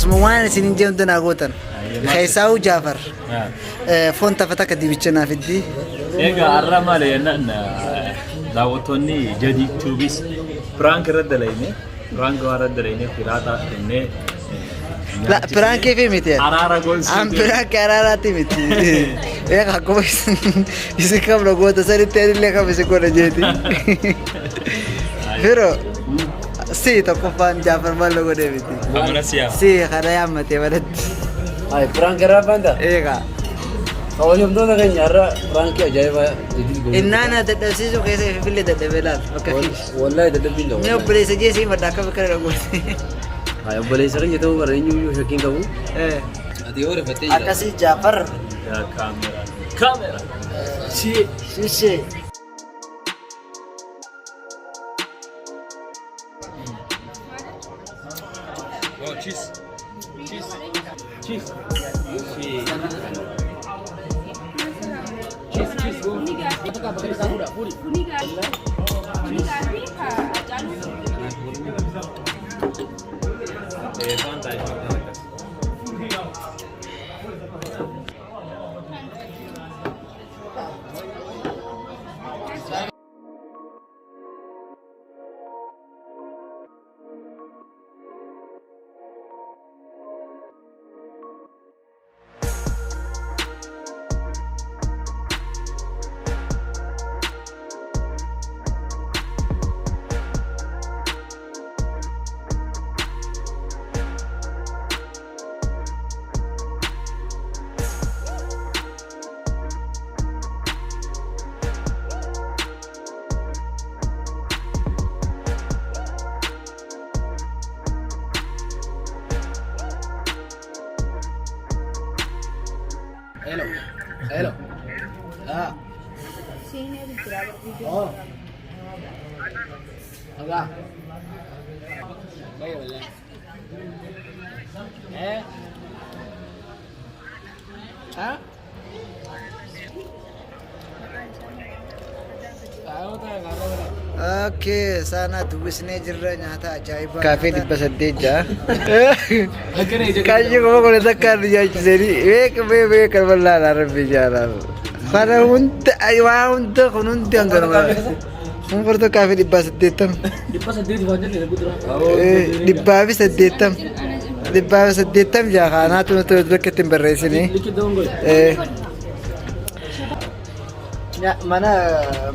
Akkasuma waan isin hin jee hunda naa gootan. Keessaa'uu Jaafar. Foon tafa takka dibicha naa fiddi. Egaa har'a maali jennaan daawwattoonni Jadii Tuubis piraank irra dalayne piraank waan irra dalayne firaataa kennee La piraankii fi miti. Araara goonsuu. An piraankii araaraatti miti. Egaa akkuma isin qabna goota sanitti anillee kam isin godha jeeti. Firoo si tokkoffaan Jaafar maal na godhee miti. Amana siyaa. Si kana yaammatee manatti. Ay, prank irraa baanta. Egaa Kabajamtoota keenya har'a prankii ajaa'ibaa jadid goone. Innaa na dadhabsiisuu keessa ifillee dadhabee laal bakka kiyya. Wallahi dadhabbiin qaba. Mee obboleessa jee sii madda akka bakka dhagooti. Ay, obboleessa keenya ta'uu bara eenyuyyuu shakkiin qabu. Ati yoo rifattee jira. Akkasii Jaafar. Yaa kaameraa. Kaameraa. Shee. Shishee. Oh, cheese. Cheese. Cheese. Cheese. Cheese, cheese. Eh, Fanta, Fanta. Hello. Hello. Ah. Oh. Aga. Baik, boleh. Eh. Ha? Okay, saanaa dubbisnee jirra nyaata ajaa'ibaa. Kaafee 806. Kaayyo kuma kun takka nu nyaachisanii beeka beeka beeka bal'aadha rabbi jaalaa. Kana hunda waa hunda kun hundi hanganuma. Kun furtuu kaafee 880. 800 waan jenne guddaa. 180. 186 kaanaatu nuti bakka ittiin barreessinii. Mana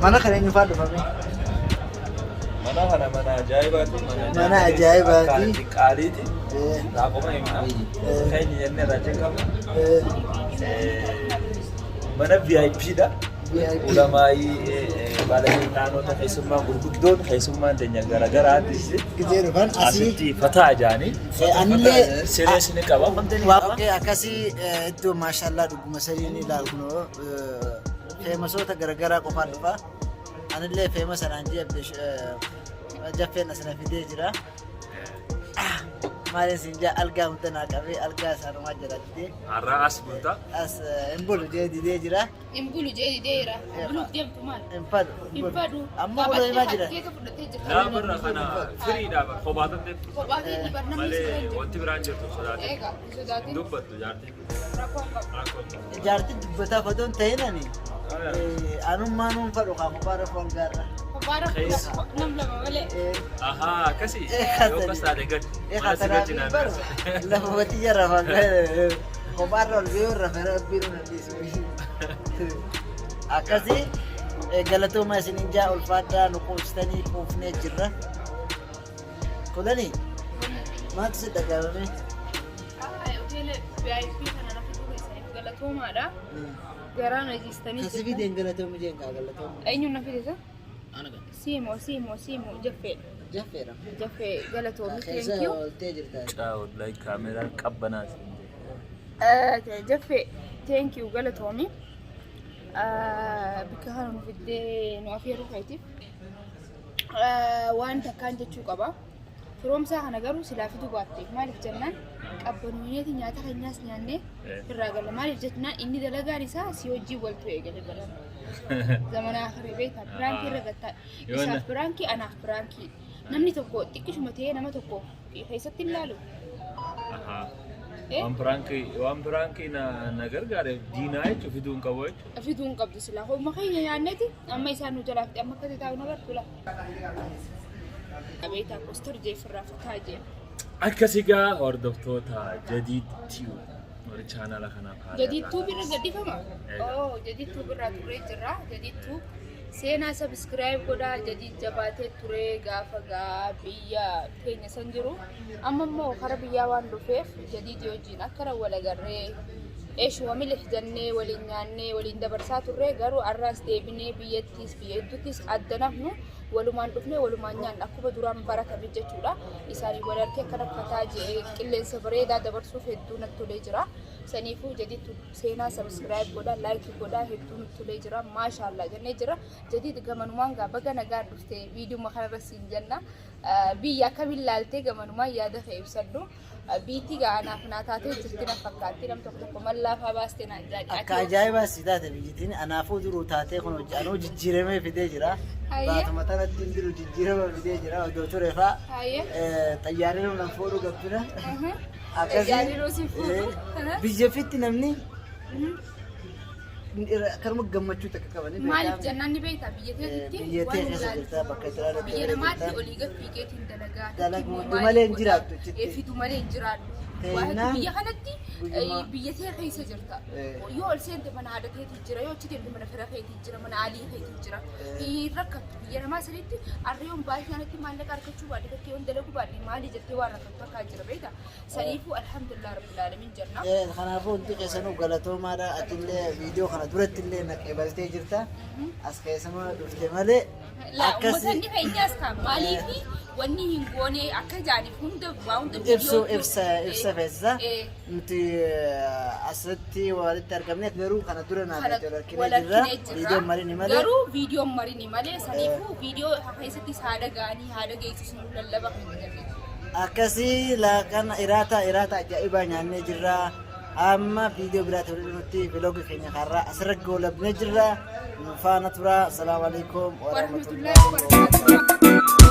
mana kana eenyu fa'aa dhufame? Mana kana mana ajaa'ibaati. Mana ajaa'ibaati. Qaaliiti. Raaqoma himna. Keenya jennee irraa jalqabna. Mana VIP dha. Ulamaayii baalasultaanota keessummaa gurguddoon keessummaan teenya garagaraati. Gizee dhufan asii. Asitti fataa jaanii. Anillee Sirees ni qaba. Okay, akkasii iddoo maashaallah dhuguma sadii ni ilaalu kunoo feemasoota garagaraa qofaan dhufa. Anillee feemasa naan jee jaffeen asina fidee jira. Maaliin siin jaa algaa hunda naa qabee algaa isaanumaa jala didee Har'a as bulta. as hin bulu jee didee jira. Hin bulu jee dideera. Buluuf deemtu maal? Hin fadhu. Hin fadhu. Amma bulu himaa jira. Keessa fudhatee jirta. Laabarra kana firiidha kophaa dandeenyu. Kophaa keetii bar namni si Malee bira wanti biraan jirtu sodaatin. Eega hin sodaatin. Dubbattu jaartiin. Rakkoo hin qabu. Rakkoo hin qabu. Jaartiin dubbataa fadhoon ta'in ani anummaa nuun fadhu kaa kophaa rafu algaarra. Kophaa rakkoo nam lama malee. Ahaa akkasii. Yoo akkas taate gadi. Mana si Kanaaf galchinaan. bar lafa batiyya rafa kophaarra ol ga'ee rafa rabbiin nu dhiisu. Akkasii galatooma isiniin jaa ulfaadhaa nu quubsitanii quufnee jirra. Kulanii maaltu si dhaga'ame? Hoteela VIP kana na fiduu keessaniif galatoomaadha. Garaa na jiistanii Kasi fideen galatoomi jeen kaa galatoomi. Eenyuun na fide isa? Siimo siimo siimo jaffeedha. Jaffeedha. Jaffee galatoomi Keessa thank you. ooltee jirta. Caa wallahi kaameraan qabbanaa siin jedhe. Jaffee thank you galatoomi. Bakka kana nu fiddee nu afeeruu keetiif waan takkaan jechuu qaba. Firoomsaa kana garuu silaa fiduu baatte maaliif jennaan qabbanuuneeti nyaata keenyaas nyaannee irraa galla maaliif jennaan inni dalagaan isaa si wajjin waltu eegale baran. Zamana akhirii beektaa piraankii irra gattaa isaaf piraankii anaaf piraankii namni tokko xiqqishuma ta'ee nama tokko keessatti hin laalu. Ahaa. Eh? Waan piraankii waan piraankii na na gargaare diinaa jechuun fiduu hin qabu jechuudha. Fiduu hin qabdu silaa. Hooma keenya nyaanneeti amma isaan nu jalaa fide amma akkati taa'u na bartu laa. Beektaa kostar jee firraa fataa jee. Akkas egaa hordoftoota Jadiid Tube warri chaanala kanaaf haaraa Jadiid Tube irra gadhiifama? Egaa. Oo, Jadiid Tube irraa turree jirra. Jadiid Tube seenaa subscribe godhaa. Jadiid jabaatee turee gaafa gaa biyya keenya san jiru. Amma immoo kara biyyaa waan dhufeef Jadiid wajjin akkana wal agarree eeshuma milih jennee waliin nyaannee waliin dabarsaa turre garuu arraas deebinee biyyattis biyya hedduuttis adda nafnu walumaan dhufnee walumaan nyaanna akkuma duraan baratame jechuudha. Isaanii wal harkee akkana fataa je'ee qilleensa bareedaa dabarsuuf hedduu natti tolee jira. Saniifuu Jadiid seenaa subscribe godhaa, like godhaa hedduu nutti tolee jira. Maashaallah jennee jira. Jadiid gamanumaan gaa baga nagaa dhufte viidiyoo kanarra siin jenna. Biyya akkamiin laaltee gamanumaan yaada kee ibsadhu. Biitti gaa anaaf naa taatee jirti na fakkaatti nam tokko tokko mallaafaa baaste naan jaadhi. Akka ajaa'ibaa si taate biyyittiin anaafuu duruu taatee kun hojii anuu jijjiiramee fidee jira. Hayyee. Baatuma tanatti hin jiru jijjiirama fidee jira odoo ture faa. Hayyee. Xayyaarri nu fuudhu gabbina. Akkasii. Xayyaarri nu si fuudhu. Biyya ofiitti namni akkanuma gammachuu takka qabanii Maaliif jennaan ni beektaa biyya teetitti Biyya tee waan keessa ilaaltu. jirta bakka itti ilaaltu Biyya namaatti olii gad fiigeetiin dalagaa. Dalaguu Immoo malee hin maaliif jiraattu godhaa? achitti. Fidu malee hin jiraadhu. Waa hedduu Teennaan biyya kanatti guyyuma- biyya tee keessa jirta. Yoo ol seente mana haadha keetii jira, yoo achi deemte mana fira keetii jira, mana alii keetii jira. Hin rakkattu. Biyya namaa sanitti har'a yoon baay'ee kanatti maallaqa argachuu baadhe fakkii yoon dalaguu baadhe maali jettee waan rakkattu takkaa jira beektaa. Saniifuu alhamdulillah rabbil aalamiin jenna. Kanaafuu hundi keessanuu galatoomaadha. Atillee viidiyoo kana duratti illee na qeebaltee jirta. As keessama dhufte malee Laa akkasi uummatanni keenyaas kan maaliifi wanni hin goone akka jaaniif hunda waa hunda ibsu viidiyoo ibsa ibsa feesisa. Nuti asirratti walitti argamne garuu kana dura naa Kana wal wal arginee jirra. arginee jirra. Viidiyoon marini malee. Garuu viidiyoon marini malee saniifuu viidiyoo keessattis haadha ga'anii haadha geessisu lallaba kan jedhame. Akkasii laaqana iraata iraata ajaa'ibaa nyaannee jirra. Amma viidiyoo biraatti walitti dhufutti vlog keenya karraa asirra goolabnee jirra. Nu faana tura. Salaamu alaikum Warahmatullahi wabarakatuh.